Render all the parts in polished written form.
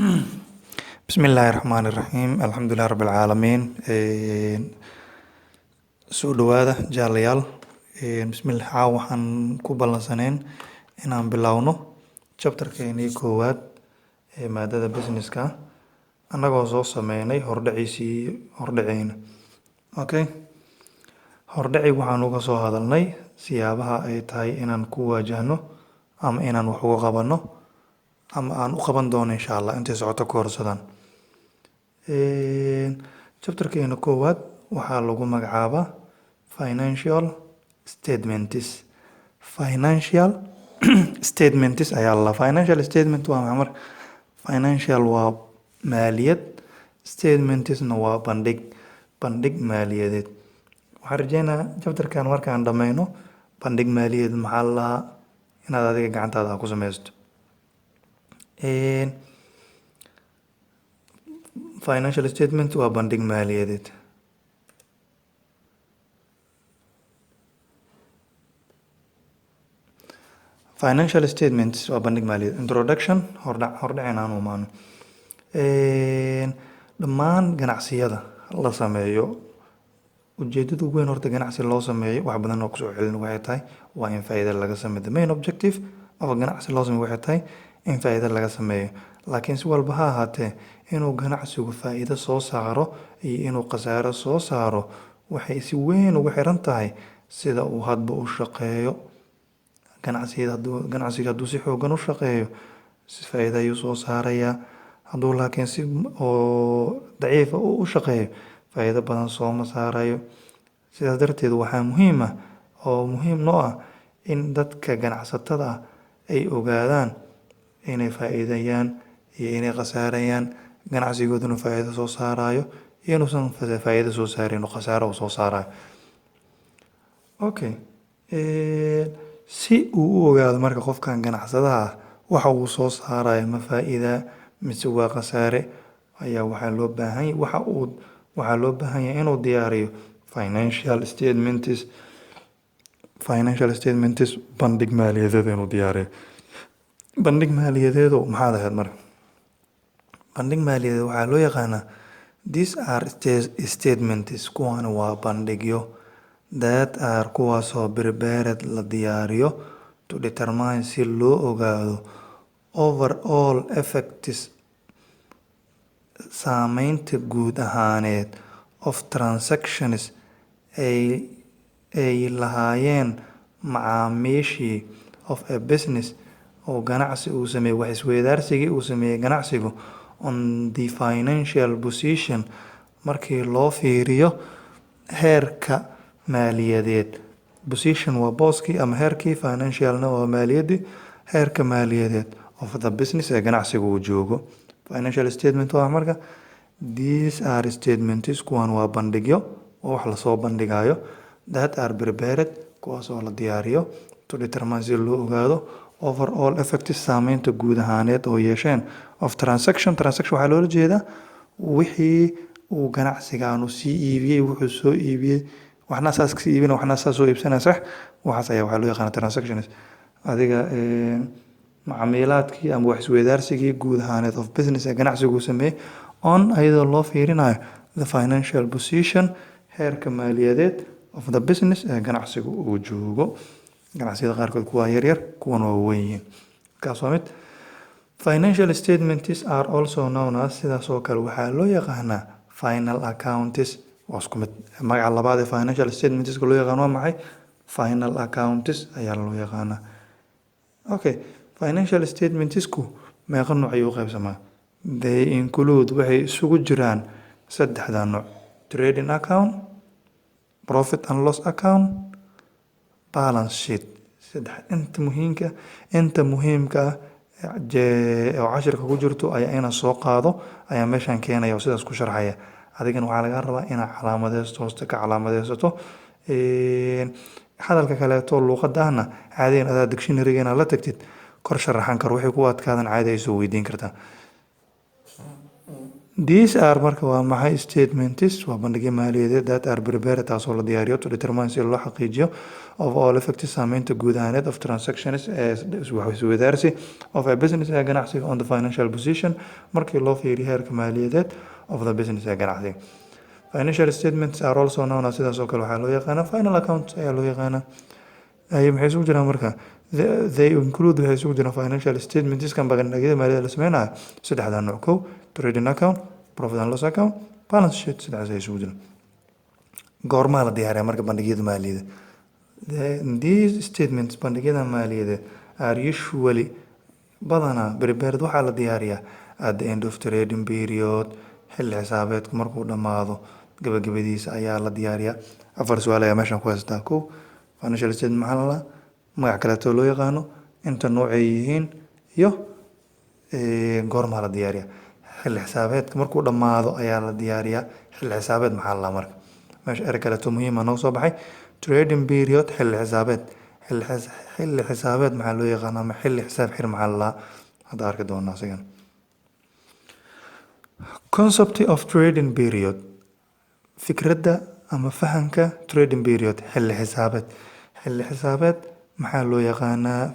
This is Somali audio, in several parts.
Bismillaahi Raxmaani Raxiim. Alxamdulilah Rabbil Caalamiin. Soo dhawaada, jaalayaal. Bismillah, caawa waxaan ku ballansaneen inaan bilowno chapterkeenii koowaad ee maadada businesska, annagoo soo sameynay hordhaciisii, hordhaceena. Okay, hordhaci waxaan uga soo hadalnay siyaabaha ay tahay inaan ku waajahno ama inaan wax uga qabano ama aan u qaban doono, insha Allah, intay socoto koorsadan. Chapterkeena koowaad waxaa lagu magacaabaa financial statements. Financial statements ayaa la financial statement waa maxay marka? Financial waa maaliyad, statementsna waa bandhig, bandhig maaliyadeed. Waxaan rajeynayaa chapterkan markaan dhameyno, bandhig maaliyadeed maxaa la lahaa inaad adiga gacantaada ku sameysto. Financial statement waa bandhig maaliyadeed. Financial statements waa bandhig maaliyadeed. Introduction, hordhac, hordhaceen aan u imaano. Dhammaan ganacsiyada la sameeyo, ujeedada ugu weyn horta ganacsi loo sameeyo, wax badan oo kusoo celin, waxay tahay waa in faa'iido laga sameeyo. The main objective of ganacsi loo sameeyo waxay tahay in faa'iido laga sameeyo. Laakiin si walba ha ahaatee, inuu ganacsigu faa'iido soo saaro iyo inuu khasaaro soo saaro waxay si weyn ugu xiran tahay sida uu hadba u shaqeeyo ganacsiga. Hadduu ganacsiga hadduu si xoogan u shaqeeyo, si faa'iido ayuu soo saarayaa. Hadduu laakiin si oo daciif u shaqeeyo, faa'iido badan sooma saarayo. Sidaas darteed waxaa muhiim ah oo muhiim noo ah in dadka ganacsatada ah ay ogaadaan inay faa'iidayaan iyo inay khasaarayaan, ganacsigooduna faa'iido soo saarayo iyo inuusan faa'iido soo saarin oo khasaaro uu soo saarayo. Okay, si uu u ogaado marka qofkan ganacsadaha ah waxa uu soo saarayo ma faa'iida mise waa khasaare, ayaa waxaa loo baahan waxa uu waxaa loo baahan yahay inuu diyaariyo financial statements. Financial statements, bandhig maaliyadeed inuu diyaariyo. Bandhig maaliyadeedu maxaad ahayd marka? Bandhig maaliyadeed waxaa loo yaqaanaa, these are statements, kuwani waa bandhigyo, that are, kuwaasoo, prepared, la diyaariyo, to determine, si loo ogaado, overall effects, saameynta guud ahaaneed, of transactions, ay lahaayeen macaamiishii, of a business, oo ganacsi uu sameeyey, wax isweydaarsigii uu sameeyey ganacsigu, on the financial position, markii loo fiiriyo heerka maaliyadeed. Position waa booskii ama heerkii, financialna waa maaliyaddii, heerka maaliyadeed, of the business, ee ganacsiga uu joogo. Financial statement waa marka, these are statements, kuwan waa bandhigyo, oo wax lasoo bandhigayo, that are prepared, kuwaas oo la diyaariyo, to determine, si loo ogaado, overall effects, saameynta guud ahaaneed oo yeesheen, of transaction. Transaction waxaa loola jeedaa wixii uu ganacsigaanu sii iibiyey, wuxuu soo iibiyey, waxna saas kasii iibina, waxna saas soo iibsanaya, sax? Waxaas ayaa waxaa loo yaqaana transactions. Adiga macaamiilaadkii ama wax isweydaarsigii guud ahaaneed of business, ee ganacsigu uu sameeyey, on, iyadoo loo fiirinayo, the financial position, heerka maaliyadeed, of the business, ee ganacsigu uu joogo. Ganacsiyada qaarkood kuwa yaryar, kuwan waa weyn yihiin. Kaas waa mid. Financial statements are also known as, sidaas oo kale waxaa loo yaqaanaa, final accounts. Waa isku mid. Magaca labaad ee financial statements loo yaqaan waa maxay? Final accounts ayaa loo yaqaanaa. Okay, financial statementsku meeqa nooc ayuu u qaybsamaa? They include, waxay isugu jiraan saddexda nooc: trading account, profit and loss account, balance sheet. Saddex inta muhiimka ah oo cashirka ku jirto ayaa inaan soo qaado ayaa meeshaan keenaya oo sidaas ku sharxaya. Adigana waxaa lagaa rabaa inaad calaamadeysto, hoosta ka calaamadeysato. Hadalka kaleeto luuqadda ahna caadiyan adaa dictionary-ga inaad la tagtid kor sharaxan karo. Wixii ku adkaadan caadi ay soo weydiin kartaa. These are marka waa maxay? Statements waa bandhigyo maaliyadeed that are prepared, taasoo la diyaariyo, to determine, si loo xaqiijiyo, overall effect, saameynta guud ahaaneed, of transactions, ee isweydaarsi, of a business, ee ganacsiga, on the financial position, markii loo fiiriyo heerka maaliyadeed, of the business, ee ganacsiga. Financial statements are also known as, sidaas oo kale waxaa loo yaqaanaa, final account ayaa loo yaqaanaa. Ay maxay isugu jiraan marka? They include, waxay isugu jiraan, financial statements kan bandhigyada maaliyadeed la sameynayo saddexda nooc: kow, trading account, profit and loss account, balance sheet. Saddexdaas ay isugu jiraan. Goormaa la diyaariyaa marka bandhigyada maaliyadeed? These statements, bandhigyada maaliyadeed, are usually, badanaa, prepared, waxaa la diyaariyaa, at the end of trading period, xilli xisaabeedku markuu dhammaado gabagabadiisa ayaa la diyaariyaa. Afar su-aal ayaa meeshan ku haysataa. Kow, financial statement maxaa la dhahaa, magac kaleeto loo yaqaano, inta noocay yihiin iyo goormaa la diyaariyaa? Xilli xisaabeedka markuu dhammaado ayaa la diyaariyaa. Xilli xisaabeed maxaa la dhahaa? Marka meesha erey kaleeto muhiima noo soo baxay, trading period, xilli xisaabeed. Xilli xisaabeed maxaa loo yaqaana ama xilli xisaab xir maxaa la dhahaa? Hadda arki doonaa asigan. Concept of trading period, fikradda ama fahamka trading period, xilli xisaabeed. Xilli xisaabeed maxaa loo yaqaanaa?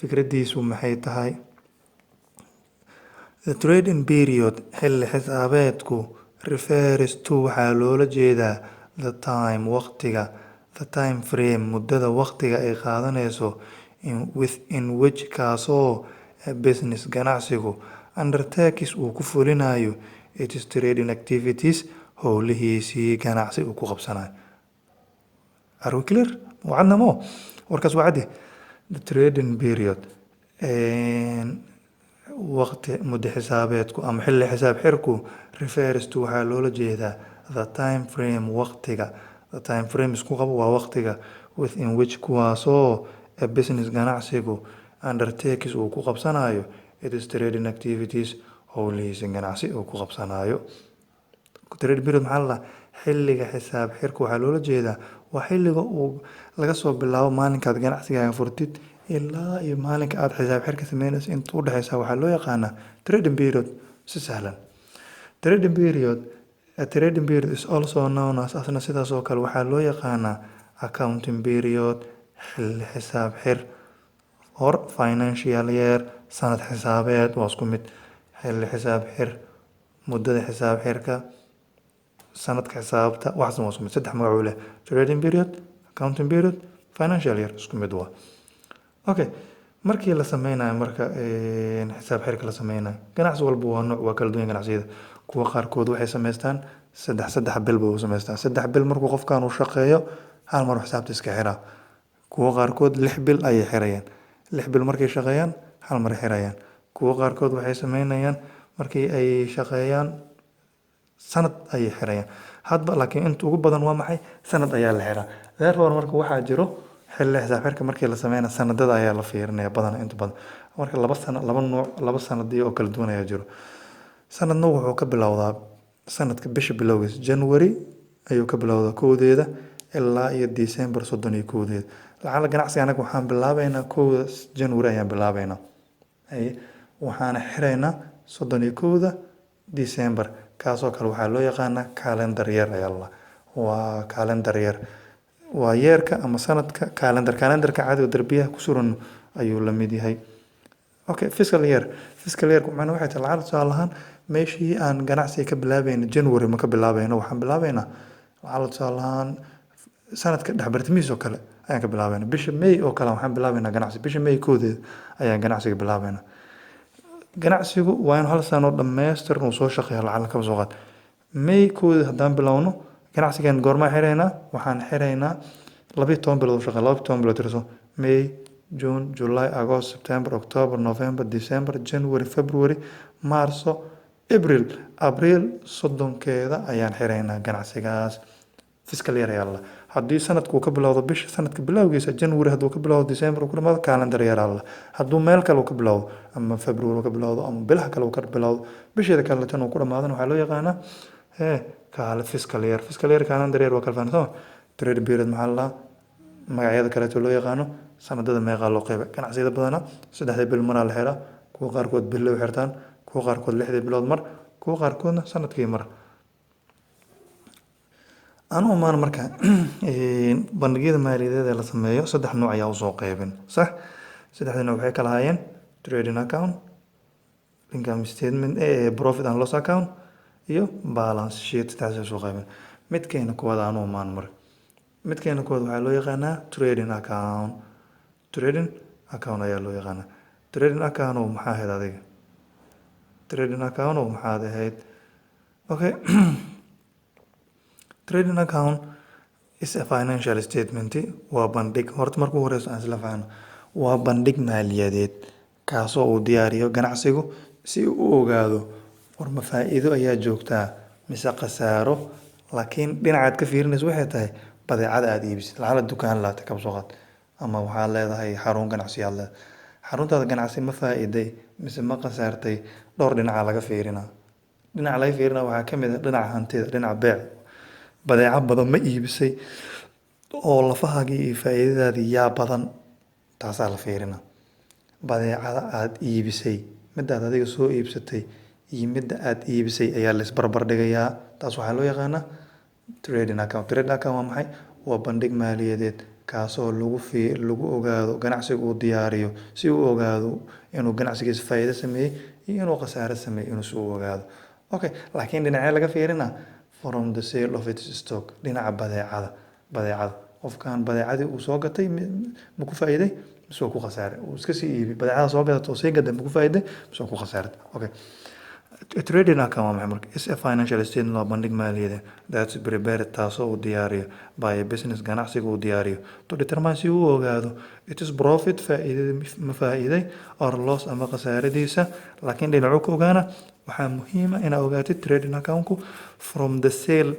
Fikraddiisu maxay tahay? The trading period, xilli xisaabeedku, refers to, waxaa loola jeedaa, the time, waqtiga, the time frame, muddada waqtiga ay qaadanayso, in which, kaasoo, a business, ganacsigu, undertakes, uu ku fulinayo, its trading activities, howlihiisii ganacsi uu ku qabsanayo. Are we clear? Wacadna mo warkaas waa caddi. The trading period, waqti muddo xisaabeedku ama xilli xisaab xirku, refers to, waxaa loola jeedaa, the time frame, waqtiga, the time frame isku qabo, waa waqtiga, within which, kuwaasoo, a business, ganacsigu, undertakes, uu ku qabsanayo, its trading activities, howlihiisa ganacsi uu ku qabsanayo. Trade period maxaa la dhahaa? Xilliga xisaab xirka waxaa loola jeedaa waa xilliga uu laga soo bilaabo maalinkaad ganacsigaaga furtid ilaa iyo maalinka aad xisaab xirka sameynayso inta u dhexeysa waxaa loo yaqaanaa trading period. Si sahlan, trading period, a trading period is also known as, asna sidaas oo kale waxaa loo yaqaanaa, accounting period, xilli xisaab xir, or financial year, sanad xisaabeed. Waa isku mid: xilli xisaab xir, muddada xisaab xirka, sanadka xisaabta, waxaasna waa isku mid. Saddex magac uu leh: trading period, accounting period, financial year, isku mid waa. Okay, markii la sameynayo marka xisaab xirka la sameynayo, ganacsi walba waa nooc, waa kala duwan ganacsiyada. Kuwa qaarkood waxay sameystaan saddex saddex bil bay u samaystaan. 3 bil markuu qofkan uu shaqeeyo, hal mar xisaabta iska xiraa. Kuwa qaarkood 6 bil ayay xirayaan, 6 bil markay shaqeeyaan hal mar xirayaan. Kuwa qaarkood waxay sameynayaan markii ay shaqeeyaan sanad ayay xirayaan hadba. Laakiin inta ugu badan waa maxay? Sanad ayaa la xiraa. Therefore, marka waxaa jiro xilli xisaab xirka markii la sameynayo sanadada ayaa la fiirinaya badanaa inta badan. Marka 2 sano, laba nooc, laba sanadiyo oo kala duwan ayaa jiro. Sanadna wuxuu ka bilowdaa sanadka bisha bilowgiisa, January ayuu ka bilowdaa 1deeda ilaa iyo December 31deeda. Lacala ganacsiga anaga waxaan bilaabeynaa 1da January ayaan bilaabeynaa, waxaana xiraynaa 31da December. Kaasoo kale waxaa loo yaqaanaa calendar year ayaa la, waa calendar year, waa yeerka ama sanadka calendar. Calendarka caadiga darbiyaha ku suran ayuu la mid yahay. Okay, fiscal year. Fiscal year macnaha waxay tahay, lacala tusaale ahaan, meeshii aan ganacsiga ka bilaabayno January ma ka bilaabayno. Waxaan bilaabaynaa, lacala tusaale ahaan, sanadka dhexbartimihiis oo kale ayaan ka bilaabaynaa. Bisha May oo kale waxaan bilaabaynaa ganacsi, bisha May 1deeda ayaan ganacsiga bilaabaynaa. Ganacsigu waa in hal sano dhammaystiran uu soo shaqeeyo. Lacala kaba soo qaad May 1deeda haddaan bilowno ganacsigan, goormaa xiraynaa? Waxaan xiraynaa 12 bilood u shaqeeya. 12 bilood tirso: May, June, July, August, September, October, November, December, January, February, Marso, April. Abriil 30keeda ayaan xiraynaa ganacsigaas. Fiscal year ayaa la. Haddii sanadku uu ka bilowdo bisha sanadka bilowgiisa, January hadduu ka bilowdo, December uu ku dhamaado, calendar year aa la. Hadduu meel kale uu ka bilowdo, ama February uu ka bilowdo, ama bilaha kale uu ka bilowdo, bisheeda kaleetana uu ku dhamaadana, waxaa loo yaqaanaa hee kaale fiscal year. Fiscal year, calendar year waa kala fahansan soo. Trade period maxaa la dhahaa? Magacyada kaleeto loo yaqaano. Sanadada meeqaa loo qeybay? Ganacsiyada badanaa saddexda bil maraa la xiraa. Kuwa qaarkood bille u xirtaan, kuwa qaarkood sanad ay u xirtaan. Kuwa qaarkood 6dii bilood mar, kuwa qaarkoodna sanadkii mar. Aan u imaan marka bandhigyada maaliyadeed ee la sameeyo, saddex nooc ayaa usoo qeybin, sax? Saddexda nooc waxay kala ahaayeen trading account, income statement, profit and loss account iyo balance sheet. Saddexdaas usoo qeybin. Midkeena koowaad aan u imaan marka. Midkeena koowaad waxaa loo yaqaanaa trading account. Trading account ayaa loo yaqaanaa. Trading account oo maxaa ahayd adiga? Trading account oo maxaad ahayd? Okay, trading account is a financial statement. Waa bandhig, horta markuu horeyso aan isla fahanno, waa bandhig maaliyadeed kaasoo uu diyaariyo ganacsigu si uu u ogaado war ma faa'iido ayaa joogtaa mise khasaaro. Laakiin dhinacaad ka fiirinayso waxay tahay badeecada aad iibisid. Lacala dukaan laatay, kaba soo qaad, ama waxaad leedahay xarun ganacsi aad leedahay. Xaruntaada ganacsi ma faa'iiday mise ma khasaartay? Dhowr dhinaca laga fiirinaa. Dhinaca laga fiirinaa waxaa ka mid ah dhinaca hantida, dhinaca beec. Badeeco badan ma iibisay oo lafahaagii iyo faa'iidadaadii yaa badan? Taasaa la fiirinaa. Badeecada aad iibisay, midaad adiga soo iibsatay iyo midda aad iibisay ayaa la isbarbar dhigayaa. Taas waxaa loo yaqaanaa trading account. Trading account waa maxay? Waa bandhig maaliyadeed kaasoo lagu ogaado, ganacsigu uu diyaariyo si uu ogaado inuu ganacsigiisa faa'iido sameeyey iyo inuu khasaare sameeyey, inuu si u ogaado. Okay, laakiin dhinacee laga fiirinaa? From the sale of its stock, dhinaca badeecada. Badeecada qofkan badeecadii uu soo gatay ma ku faa'iiday mise waa ku khasaaray? Uu iska sii iibi badeecada soo gadato oo sii gaday, ma ku faa'iiday mise waa ku khasaaray? Okay, trading account waa maxay marka? Is a financial statement, waa bandhig maaliyadeed, that's prepared, taasoo uu diyaariyo, by a business, ganacsiga uu diyaariyo, to determine, si uu ogaado, its profit, faa'iidada, ma faa'iiday, or loss, ama khasaaradiisa. Laakiin dhinacu ka ogaana? Waxaa muhiim ah inaad ogaatid trading accountku from the sale,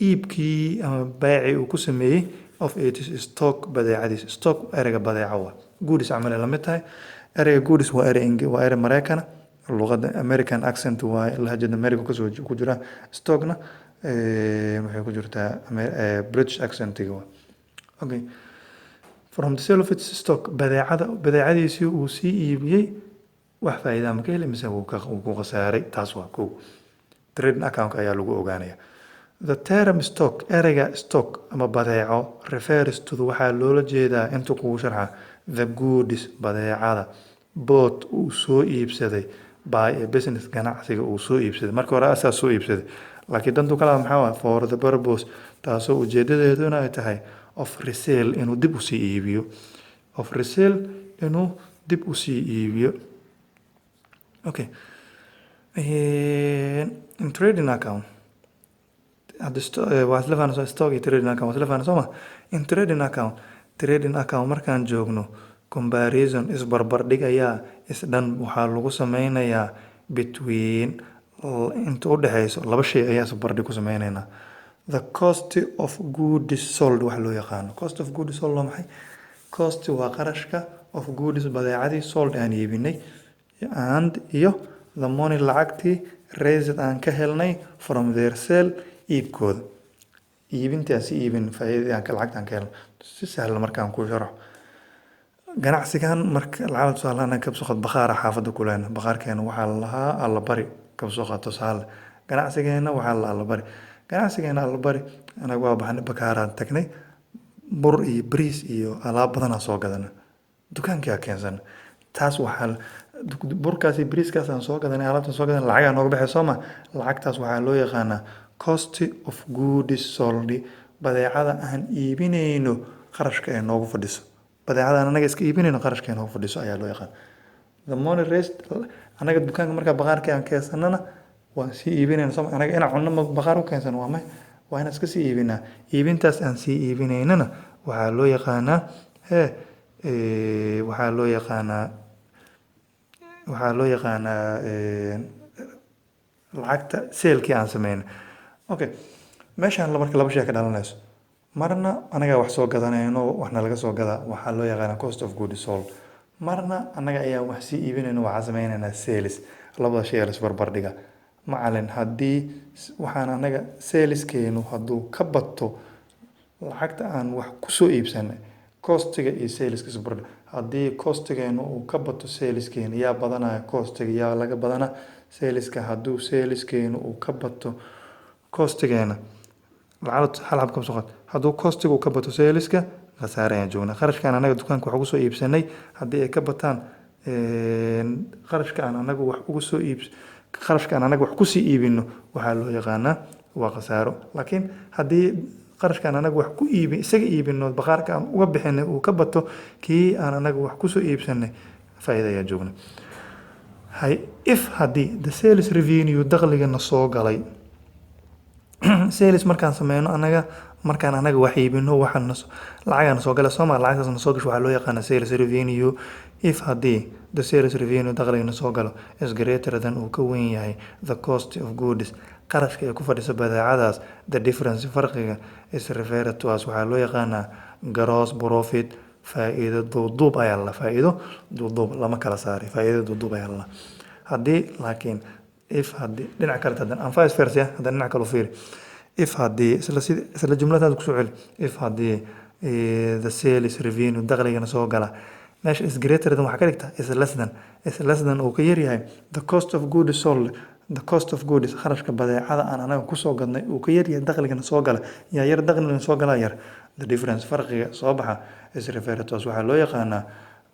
iibkii ama baacii uu ku sameeyey, of its stock, badeecadiisa. Stock ereyga badeeco waa goods camal ay la mid tahay. Ereyga goods waa erey Mareykana, luqadda American accent waaye, lahjada America kasoo ku jira. Stockna waxay ku jirtaa British accentiga waa. Okay, from the sale of its stock, badeecada, badeecadiisii uu sii iibiyey, wax faa'iida ma ka heli mise wuu ku khasaaray? Taas waa kow. Trading account ayaa lagu ogaanaya. The term stock, ereyga stock ama badeeco, refers to, waxaa loola jeedaa, inta kugu sharxa, the goods, badeecada, bought, uu soo iibsaday, by a business, ganacsiga uu soo iibsaday. Marka hore asaa soo iibsaday, laakiin dantu kala maxaa waay? For the purpose, taasoo ujeedadeeduna ay tahay, of resale, inuu dib usii iibiyo. Of resale, inuu dib usii iibiyo. Okay, in trading account hadda waa isla fahanayso stock iyo trading account, waa isla fahanay, soo ma? In trading account, trading account markaan joogno, comparison, isbarbardhig ayaa isdhan waxaa lagu sameynayaa between, inta u dhexeyso laba shay ayaa isbarbardhig ku sameyneynaa: the cost of goods sold, wax loo yaqaano cost of goods sold. Waa maxay cost? Waa qarashka, of goods, badeecadii, sold, aan iibinay, and, iyo, the money, lacagtii, raised, aan ka helnay, from their sale, iibkooda, iibintaasi iibin faa'iidadii aan ka lacagta aan ka helno. Si sahlan markaan kuu sharaxo, ganacsigan marka lacala tusaale kaba soo qaad bakhaara xaafadda ku lehna. Bakhaarkeena waxaa la lahaa Allabari. Kaba soo qaad tusaale ganacsigeena waxaa la Allabari. Ganacsigeena Allabari, anaga waa baxnay, bakaaraan tagnay, bur iyo bariis iyo alaab badanaa soo gadanay, dukaankaa keensanay. Taas waxaa burkaas iyo bariiskaas aan soo gadanay, alaabtaan soo gadanay, lacagaa nooga baxay, soo ma? Lacagtaas waxaa loo yaqaanaa cost of goods sold, badeecada aan iibinayno qarashka ee noogu fadhiso. Badeecada aan anaga iska iibinayno qarashka ee noogu fadhiso ayaa loo yaqaan the money raised. Anaga dukaanka markaa bakhaarka aan keensanana waan sii iibinayna, soo ma? Anaga inaan cunno ma bakhaar u keensano? Waa may, waa inaan iska sii iibinaa. Iibintaas aan sii iibinaynana waxaa loo yaqaanaa hee, waxaa loo yaqaanaa lacagta salekii aan sameynay. Okay, meeshaan marka laba shay ka dhalanayso. Marna anagaa wax soo gadanayno, waxna laga soo gadaa, waxaa loo yaqaanaa cost of goods sold. Marna annaga ayaa wax sii iibinayno, waxaa sameynaynaa sales. Labada shay la isbarbar dhiga, macalin. Haddii waxaan anaga saleskeenu hadduu ka bato lacagta aan wax kusoo iibsanay, costiga iyo saleska isbarbardhig. Haddii costigeenu uu ka bato saleskeena, yaa badanaya? Costiga yaa laga badana? Saleska. Hadduu saleskeenu uu ka bato costigeena, lacag hal xab ka soo qaad, hadduu costiga uu ka bato saleska, khasaare ayaan joognaa. Kharashkaan anaga dukaanka wax ugu soo iibsanay haddii ay ka bataan kharashka aan anagu wax ugu soo iib, kharashka aan anaga wax kusii iibino, waxaa loo yaqaanaa waa khasaaro. Laakiin haddii qarashka aan anaga wax ku iibi isaga iibino, bakhaarka aan uga bixinay uu ka bato kii aan anaga wax kusoo iibsanay, faa'iida ayaa joogna. Hay, if haddii the sales revenue, dakhligana soo galay, sales markaan sameyno anaga, markaan anaga wax iibino, waxaan lacagaan soo gala sooma, lacagtaas na soo gasho waxaa loo yaqaana sales revenue. If haddii the sales revenue, dakhligana soo galo, is greater than, uu ka weyn yahay, the cost of goods, qarashka ay ku fadhiso badeecadaas, the difference, farqiga, is referred to as, waxaa loo yaqaanaa gross profit, faa'iido duuduub ayaa la, faa'iido duuduub lama kala saaray, faa'iido duuduub ayaa la. Haddii laakiin if haddii dhinaca kale hadan aan vice versa, haddana dhinaca kale u fiiri. If haddii isla sid isla jumladaas kusoo celi. If haddii the sales revenue, dakhligana soo gala, meesha is greater than waxaa ka dhigta is less than, is less than, uu ka yaryahay, the cost of goods sold, the cost of goods, kharashka badeecada aan anaga kusoo gadnay uu ka yaryahay dakhligana soo gala, yaa yar? Dakhligana soo gala yar. The difference, farqiga soo baxa, is referred to as, waxaa loo yaqaanaa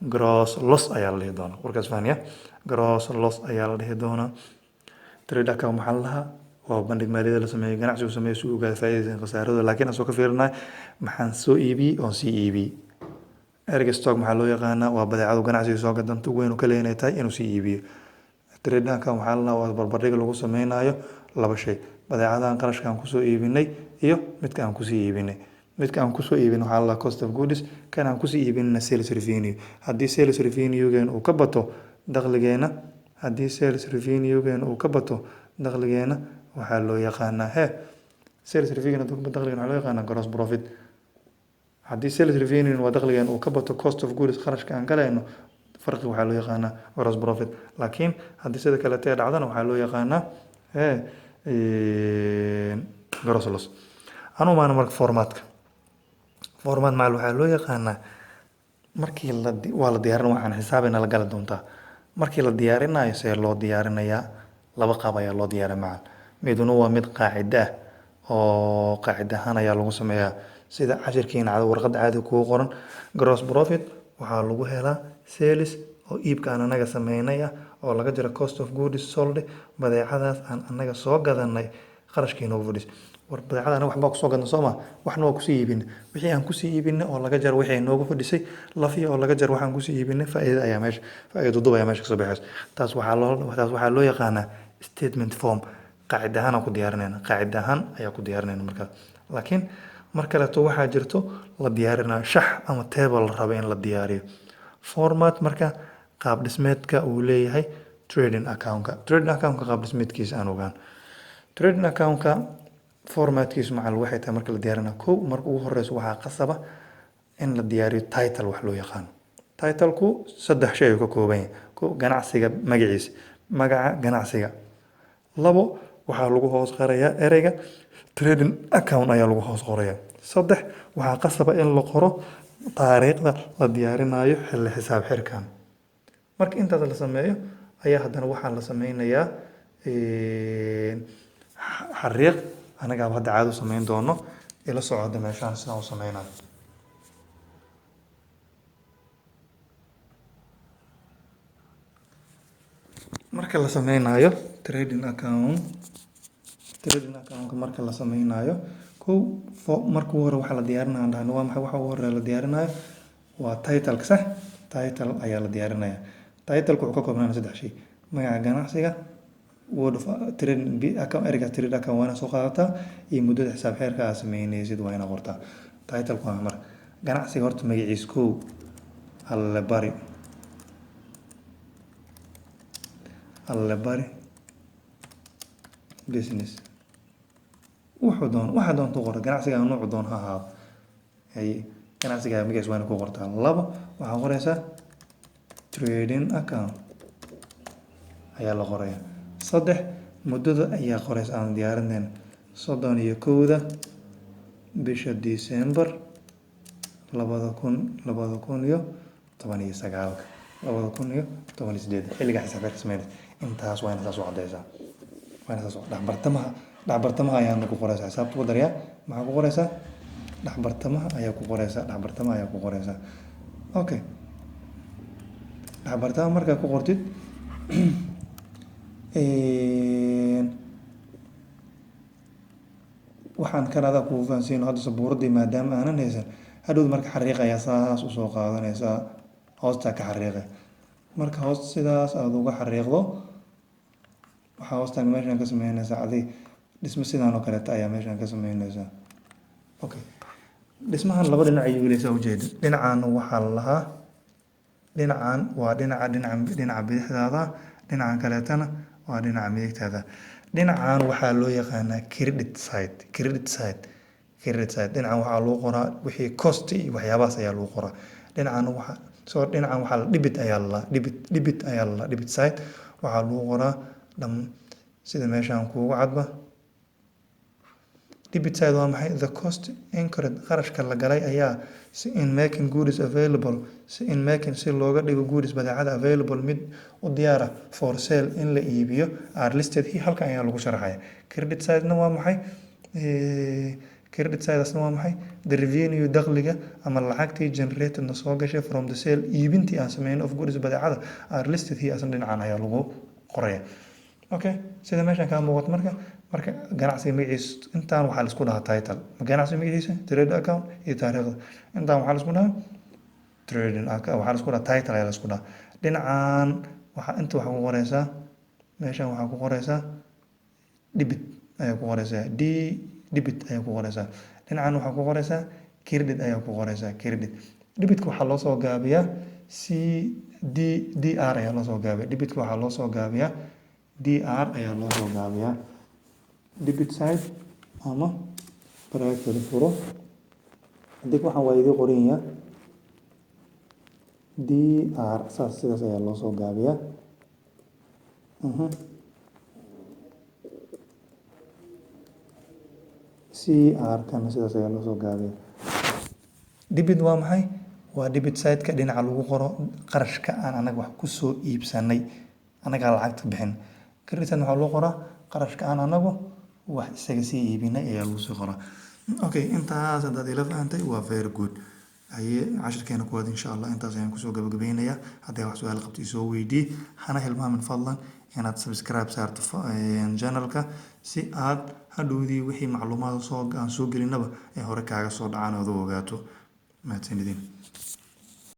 gross loss ayaa la dhihi doonaa. Warkaas fahaniya, gross loss ayaa la dhihi doonaa. Trade account maxaa la dhahaa? Waa bandhig maaliyada la sameeyo, ganacsigu sameeyo si uu ogaado faa'iidadiisa iyo khasaarada, laakiin asoo ka fiirinayo maxaan soo iibiyey oon sii iibiyey. Ereyga stock maxaa loo yaqaanaa? Waa badeecadu ganacsiga soo gadanta ugu weyn uu ka leeyahay inay tahay inuu sii iibiyo. Trade account waxaa la dhahaa waa barbardhig lagu sameynayo laba shay: badeecadan qarashka aan kusoo iibinay iyo midka aan kusii iibinay. Midka aan kusoo iibin waxaa la dhahaa cost of goods, kan aan kusii iibinina sales revenue. Haddii sales revenue-geena uu ka bato dakhligeena, haddii sales revenue-geena uu ka bato dakhligeena, waxaa loo yaqaanaa he sales revenue hadduu ka bato dakhligeena, waxaa loo yaqaanaa gross profit. Haddii sales revenue waa dakhligeena uu ka bato cost of goods, kharashka aan galayno, farqi waxaa loo yaqaanaa gross profit. Laakiin haddii sida kaleete dhacdana, waxaa loo yaqaanaa he gross loss. Anu maana marka formatka, format macal waxaa loo yaqaanaa markii la waa la diyaarin, waxaan xisaabina la gali doontaa. Markii la diyaarinayo, see loo diyaarinayaa? Laba qaab ayaa loo diyaariya macal. Miduna waa mid qaacida ah oo qaacida ahaan ayaa lagu sameeyaa, sida cashirkiina cada warqadda caadiga kugu qoran. Gross profit waxaa lagu helaa sales oo iibka aan anaga sameynay ah oo laga jiro cost of goods sold, badeecadaas aan anaga soo gadanay qarashkii noogu fadhis. War badeecada anaga waxbaa kusoo gadnay soo ma, waxna waa kusii iibinay. Wixii aan kusii iibinay oo laga jaro wixii ay noogu fadhisay lafiya oo laga jaro waxaan kusii iibinay, faa'iida ayaa meesha, faa'iido duduub ayaa meesha kasoo baxaysa. Taas waxaa loo yaqaanaa statement form, qaacida ahaan aan ku diyaarinayna, qaacida ahaan ayaa ku diyaarinayna markaas. Laakiin mar kaleeto waxaa jirto la diyaarinayo shax ama table la rabo in la diyaariyo. Format marka qaab dhismeedka uu leeyahay trading account-ka, trading account-ka qaab dhismeedkiisa aan ogaan. Trading account-ka formatkiisu macal waxay tahay marka la diyaarinayo, kow, marka ugu horeyso waxaa qasaba in la diyaariyo title. Wax loo yaqaano title-ku saddex shay ayuu ka kooban yahay. Kow, ganacsiga magaciisa, magaca ganacsiga. Labo, waxaa lagu hoos qorayaa ereyga trading account ayaa lagu hoos qorayaa. Saddex, waxaa qasaba in la qoro taariikhda la diyaarinayo xilli xisaab xirkan. Marka intaas la sameeyo ayaa haddana waxaa la sameynayaa xariiq. Anagaaba hadda caado u sameyn doono, ila socda meeshaan sidaan u sameynayo. Marka la sameynayo trading account, trading account marka la sameynayo, kow, marka ugu hore waxaa la diyaarinaya aan dhahno waa maxay? Waxa ugu horeeya la diyaarinayo waa title-ka, sax? Title ayaa la diyaarinaya. Title-ka wuxuu ka koobnaan saddex shay: magaca ganacsiga, word of trading account, ereyga trade account waa inaad soo qaadataa, iyo muddada xisaab xeerka aad sameynaysid waa inaad qortaa. Title-ku waa marka ganacsiga horta magaciisa. Kow, Alle Bari, Alle Bari Business. Wuxuu doon, waxa doonto qor, ganacsiga noocu doon ha ahaado. Hay, ganacsiga magaciisa waa inaad ku qortaa. Labo, waxaa qoraysaa trading account ayaa la qorayaa. Saddex, muddada ayaa qoraysa aan diyaarinayna, 31-da bisha December 2025. 19-ka, 2018, xilliga xisaab xirka sameynaysa. Intaas waa ina saas u caddeysaa, waa ina saas dhexbartamaha. Dhexbartamaha ayaana ku qoraysaa. Xisaabta ku daryaa, maxaa ku qoraysaa? Dhexbartamaha ayaa ku qoraysaa, dhexbartamaha ayaa ku qoraysaa. Okay, dhexbartamaha markaa ku qortid, waxaan kan adaa kugu fahansiino hadda sabuuradii maadaama aanan haysan hadhowda. Marka xariiq ayaa saas usoo qaadanaysaa, hoostaa ka xariiqay. Marka hoos sidaas aada uga xariiqdo, waxaa hoostaan meeshan ka sameynaysaa adig dhismo sidaan oo kaleeta ayaa meeshan ka sameynaysaa. Okay, dhismahan laba dhinac ayuu leeyahay, ujeeda. Dhinacan waxaa la lahaa, dhinacan waa dhinaca bidixdaada, dhinacan kaleetana waa dhinaca midigtaada. Dhinacan waxaa loo yaqaanaa credit side, credit side, credit side. Dhinacan waxaa lagu qoraa wixii cost iyo waxyaabahaas ayaa lagu qoraa. Dhinacan waxa soo, dhinacan waxaa la debit ayaa la debit, debit ayaa la debit side waxaa lagu qoraa dham sida meeshaan kuugu cadba. Debit side waa maxay? The cost incurred, qarashka la galay ayaa si in making goods available, si in making, si looga dhigo goods, badeecada, available, mid u diyaara, for sale, in la iibiyo, are listed here, halkan ayaa lagu sharaxaya. Credit side-na waa maxay? Credit side asna waa maxay? The revenue, dakhliga ama lacagtii, generated, na soo gashay, from the sale, iibintii aan sameyn, of goods, badeecada, are listed here, asna dhinacan ayaa lagu qoraya. Okay, sida meeshan kaa muuqato, marka ganacsiga magaciisa intaan waxaa la isku dhahaa title. Ganacsiga magaciisa, trade account iyo taariikhda, intaan waxaa la isku dhahaa trading, waxaa la isku dhahaa title ayaa la isku dhahaa. Dhinacan waxaa inta waxaa ku qoreysaa, meeshan waxaa ku qoreysaa debit ayaa ku qoreysaa, d debit ayaa ku qoreysaa. Dhinacan waxaa ku qoreysaa credit ayaa ku qoreysaa, credit. Debitka waxaa loo soo gaabiyaa c d d r ayaa loo soo gaabiyaa. Debitka waxaa loo soo gaabiyaa d r ayaa loo soo gaabiyaa, debit side. Ama bracket furo haddii waxaan waa idii qoranyaa d r, saas sidaas ayaa loo soo gaabiyaa. C r kana sidaas ayaa loo soo gaabiyaa. Debit waa maxay? Waa debit side-ka, dhinaca lagu qoro qarashka aan anaga wax kusoo iibsanay, anagaa lacagta bixin. Credit side waxaa loo qoraa qarashka aan anagu wax isaga sii iibinay ayaa lagu soo qoraa. Okay, intaas haddaad ila fahantay, waa very good. Haye, cashirkeena kuwaad insha Allah intaas ayaan kusoo gabagabeynayaa. Haddii wax su-aal qabto, isoo weydii. Hana hilmaamin fadlan inaad subscribe saarto channelka si aad hadhowdii wixii macluumaad soo aan soo gelinaba ay hore kaaga soo dhacaan ood u ogaato. Mahadsanidin.